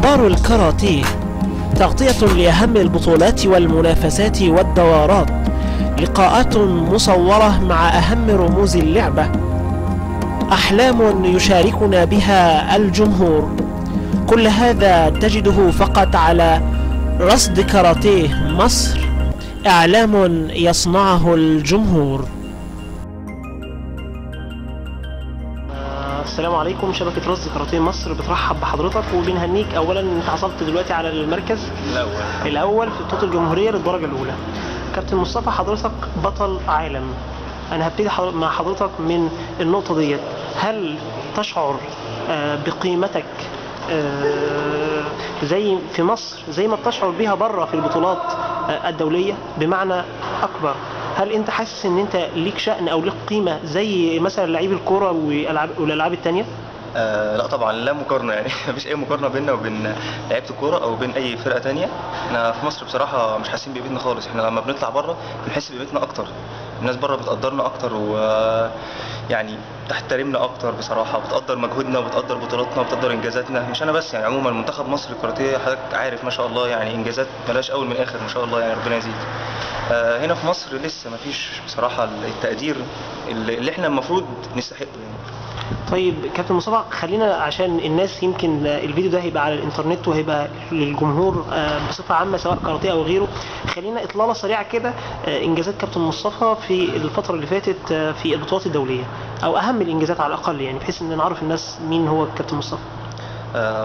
أخبار الكاراتيه، تغطية لأهم البطولات والمنافسات والدورات، لقاءات مصورة مع أهم رموز اللعبة، أحلام يشاركنا بها الجمهور. كل هذا تجده فقط على رصد كاراتيه مصر، إعلام يصنعه الجمهور. السلام عليكم. شبكة رصد كاراتيه مصر بترحب بحضرتك وبنهنيك. أولا أنت حصلت دلوقتي على المركز الأول في بطولة الجمهورية للدرجة الأولى. كابتن مصطفى، حضرتك بطل عالم. أنا هبتدي مع حضرتك من النقطة ديت. هل تشعر بقيمتك زي في مصر زي ما بتشعر بيها بره في البطولات الدولية؟ بمعنى أكبر، هل أنت حاسس إن أنت ليك شأن أو ليك قيمة زي مثلا لعيب الكورة والألعاب التانية؟ لا طبعا، لا مقارنة يعني. مفيش أي مقارنة بيننا وبين لعيبة الكورة أو بين أي فرقة تانية. احنا في مصر بصراحة مش حاسين بقيمتنا خالص. احنا لما بنطلع بره بنحس بقيمتنا أكتر، الناس بره بتقدرنا أكتر ويعني تحترمنا أكتر بصراحة، بتقدر مجهودنا وبتقدر بطولاتنا وبتقدر إنجازاتنا. مش أنا بس يعني، عموما منتخب مصر الكاراتيه حضرتك عارف ما شاء الله يعني إنجازات ملاش أول من آخر ما شاء الله، يعني ربنا يزيد. هنا في مصر لسه مفيش بصراحة التقدير اللي احنا المفروض نستحقه يعني. طيب كابتن مصطفى، خلينا عشان الناس يمكن الفيديو ده هيبقى على الانترنت وهيبقى للجمهور بصفة عامة سواء كاراتيه او غيره، خلينا اطلالة سريعة كده انجازات كابتن مصطفى في الفترة اللي فاتت في البطولات الدولية، او اهم الانجازات على الاقل يعني، بحيث ان نعرف الناس مين هو كابتن مصطفى.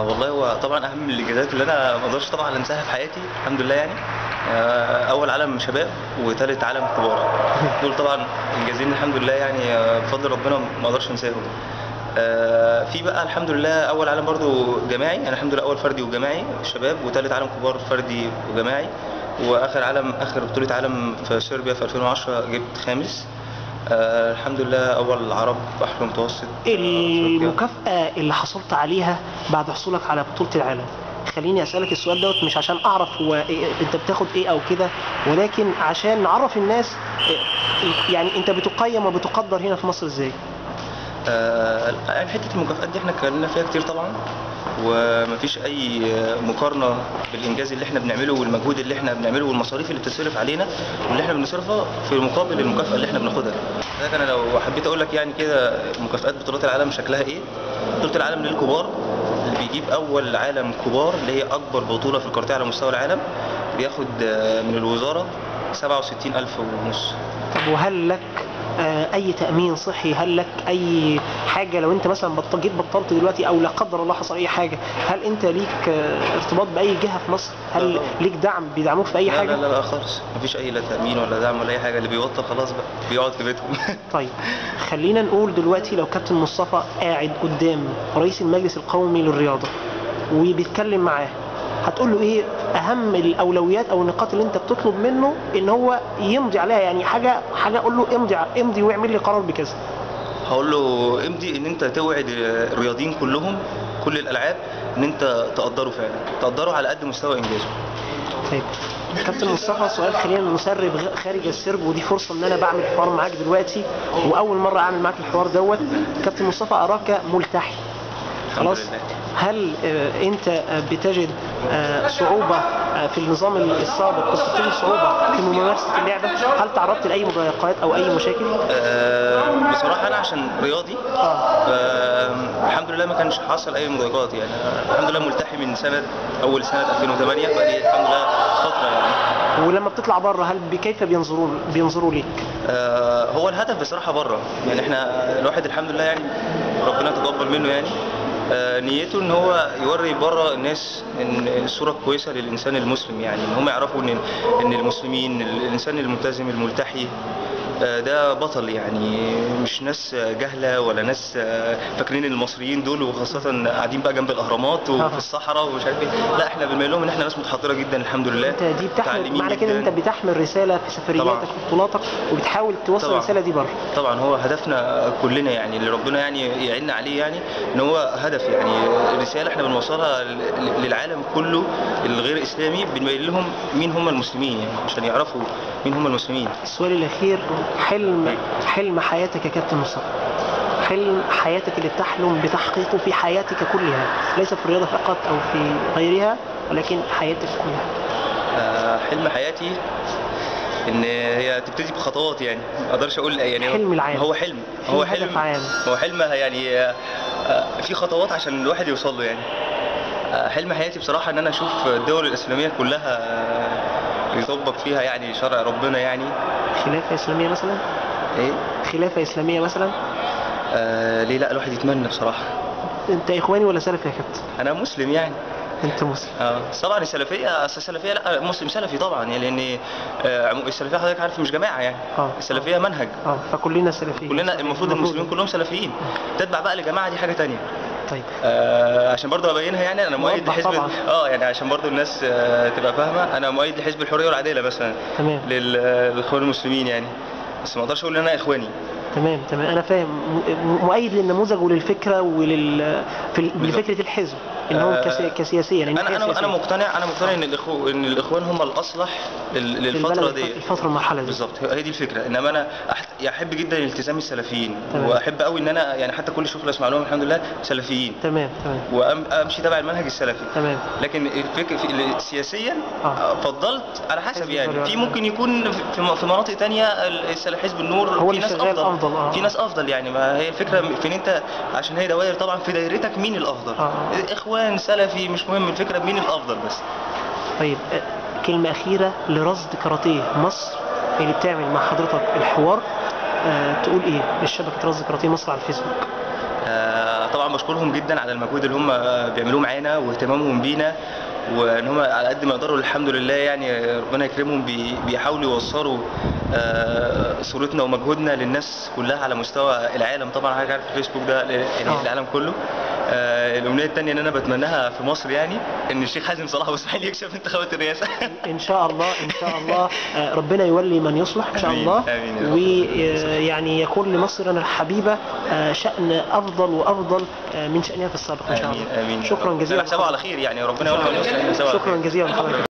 والله هو طبعا اهم الانجازات اللي انا ما اقدرش طبعا انساها في حياتي الحمد لله يعني، اول عالم شباب وثالث عالم كبار، دول طبعا انجازين الحمد لله يعني بفضل ربنا ما اقدرش انساهم. في بقى الحمد لله اول عالم برضو جماعي، يعني الحمد لله اول فردي وجماعي شباب، وثالث عالم كبار فردي وجماعي، واخر عالم اخر بطولة عالم في صربيا في 2010 جبت خامس. الحمد لله اول عرب بحر متوسط. المكافأة اللي حصلت عليها بعد حصولك على بطولة العالم، خليني اسالك السؤال دوت مش عشان اعرف هو إيه انت بتاخد ايه او كده، ولكن عشان نعرف الناس يعني انت بتقيم وبتقدر هنا في مصر ازاي؟ يعني حتة المكافآت دي احنا اتكلمنا فيها كتير طبعا، ومفيش اي مقارنة بالانجاز اللي احنا بنعمله والمجهود اللي احنا بنعمله والمصاريف اللي بتصرف علينا واللي احنا بنصرفها في مقابل المكافاة اللي احنا بناخدها. لكن انا لو حبيت اقول لك يعني كده مكافآت بطولات العالم شكلها ايه. بطوله العالم للكبار، اللي بيجيب اول عالم كبار اللي هي اكبر بطوله في الكاراتيه على مستوى العالم، بياخد من الوزارة 67,000 ونص. طب وهل لك اي تامين صحي؟ هل لك اي حاجة لو انت مثلا جيت بطلت دلوقتي او لا قدر الله حصل اي حاجة، هل انت ليك ارتباط باي جهة في مصر؟ هل ليك دعم بيدعموك في اي حاجة؟ لا لا لا خالص، مفيش اي لا تامين ولا دعم ولا اي حاجة، اللي بيبطل خلاص بقى بيقعد في بيتهم. طيب خلينا نقول دلوقتي لو كابتن مصطفى قاعد قدام رئيس المجلس القومي للرياضة وبيتكلم معاه، هتقول له ايه اهم الاولويات او النقاط اللي انت بتطلب منه ان هو يمضي عليها؟ يعني حاجة قول له امضي امضي واعمل لي قرار بكذا. هقول له امضي ان انت توعد الرياضيين كلهم كل الالعاب ان انت تقدره فعلا، تقدره على قد مستوى انجازه. طيب كابتن مصطفى، سؤال خلينا نسرب خارج السرب، ودي فرصة ان انا بعمل حوار معاك دلوقتي واول مرة اعمل معاك الحوار دوت. كابتن مصطفى، اراك ملتحي خلاص، هل انت بتجد صعوبة في النظام السابق؟ كنت بتجد صعوبة في ممارسة اللعبة؟ هل تعرضت لأي مضايقات أو أي مشاكل؟ بصراحة أنا عشان رياضي الحمد لله ما كانش حصل أي مضايقات يعني. الحمد لله ملتحي من سنة أول سنة 2008، بقالي الحمد لله فترة يعني. ولما بتطلع بره هل كيف بينظروا ليك؟ هو الهدف بصراحة بره يعني، احنا الواحد الحمد لله يعني ربنا تقبل منه يعني، نيته ان هو يوري بره الناس ان الصورة كويسة للانسان المسلم، يعني ان هم يعرفوا ان المسلمين الانسان الملتزم الملتحي ده بطل يعني، مش ناس جهله ولا ناس فاكرين المصريين دول وخاصة قاعدين بقى جنب الاهرامات وفي الصحراء ومش عارف ايه. لا احنا بنبين لهم ان احنا ناس متحضره جدا الحمد لله. انت دي بتحمل معنى كده انت بتحمل رسالة في سفرياتك وبطولاتك وبتحاول توصل الرسالة دي بره. طبعا هو هدفنا كلنا يعني اللي ربنا يعني يعيننا عليه، يعني ان هو هدف يعني رسالة احنا بنوصلها للعالم كله الغير اسلامي، بنبين لهم مين هم المسلمين يعني عشان يعرفوا مين هم المسلمين. السؤال الاخير، حلم حياتك يا كابتن مصطفى؟ حلم حياتك اللي بتحلم بتحقيقه في حياتك كلها، ليس في الرياضة فقط أو في غيرها، ولكن حياتك كلها. حلم حياتي ان هي تبتدي بخطوات، يعني ما اقدرش اقول يعني حلم العام، هو حلم، هو حلم عام، هو حلم يعني في خطوات عشان الواحد يوصل له يعني. حلم حياتي بصراحة ان انا اشوف الدول الاسلامية كلها يطبق فيها يعني شرع ربنا يعني. خلافه اسلامية مثلا؟ ايه؟ خلافه اسلامية مثلا؟ ليه لا، الواحد يتمنى بصراحة. انت اخواني ولا سلفي يا كابتن؟ انا مسلم يعني. انت مسلم؟ طبعا السلفية، اصل السلفية لا، مسلم سلفي طبعا يعني، لان السلفية حضرتك عارف مش جماعة يعني. السلفية منهج. فكلنا سلفيين، كلنا المفروض المسلمين كلهم سلفيين. تتبع بقى لجماعة دي حاجة ثانية. طيب عشان برضه ابينها يعني، انا مؤيد لحزب يعني عشان برضه الناس تبقى فاهمه، انا مؤيد لحزب الحرية والعدالة مثلا. تمام. للاخوان المسلمين يعني، بس ما اقدرش اقول ان انا اخواني. تمام تمام، انا فاهم. مؤيد للنموذج وللفكره لفكرة الحزب انهم كسياسيا يعني. انا مقتنع، انا مقتنع ان الاخوان هم الاصلح للفترة دي، الفترة المرحلة دي بالظبط، هي دي الفكرة. انما انا احب جدا التزام السلفيين. تمام. واحب قوي ان انا يعني حتى كل شغل اسمع لهم الحمد لله سلفيين. تمام تمام. وامشي تبع المنهج السلفي. تمام. لكن الفكرة سياسيا فضلت على حسب يعني، في ممكن يكون في مناطق ثانية حزب النور هو في ناس افضل. في ناس افضل يعني. ما هي الفكرة في ان انت عشان هي دوائر طبعا، في دايرتك مين الافضل؟ اخوان سلفي مش مهم، الفكرة مين الافضل بس. طيب كلمة اخيرة لرصد كاراتيه مصر اللي بتعمل مع حضرتك الحوار، تقول ايه للشبكه رصد كاراتيه مصر على الفيسبوك؟ طبعا بشكرهم جدا على المجهود اللي هم بيعملوه معانا واهتمامهم بينا، وان هم على قد ما يقدروا الحمد لله يعني ربنا يكرمهم بيحاولوا يوصلوا صورتنا ومجهودنا للناس كلها على مستوى العالم. طبعا حضرتك عارف الفيسبوك ده يعني العالم كله. الامنية الثانية ان انا بتمناها في مصر يعني ان الشيخ حازم صلاح واسماعيل يكسب انتخابات الرئاسة. ان شاء الله، ان شاء الله ربنا يولي من يصلح ان شاء الله، ويعني يكون لمصرنا الحبيبة شأن افضل وافضل من شأنها في السابق ان شاء الله. امين. شكرا جزيلا. نحسبه على خير يعني، ربنا يولي من يصلح. شكرا جزيلا لحضرتك.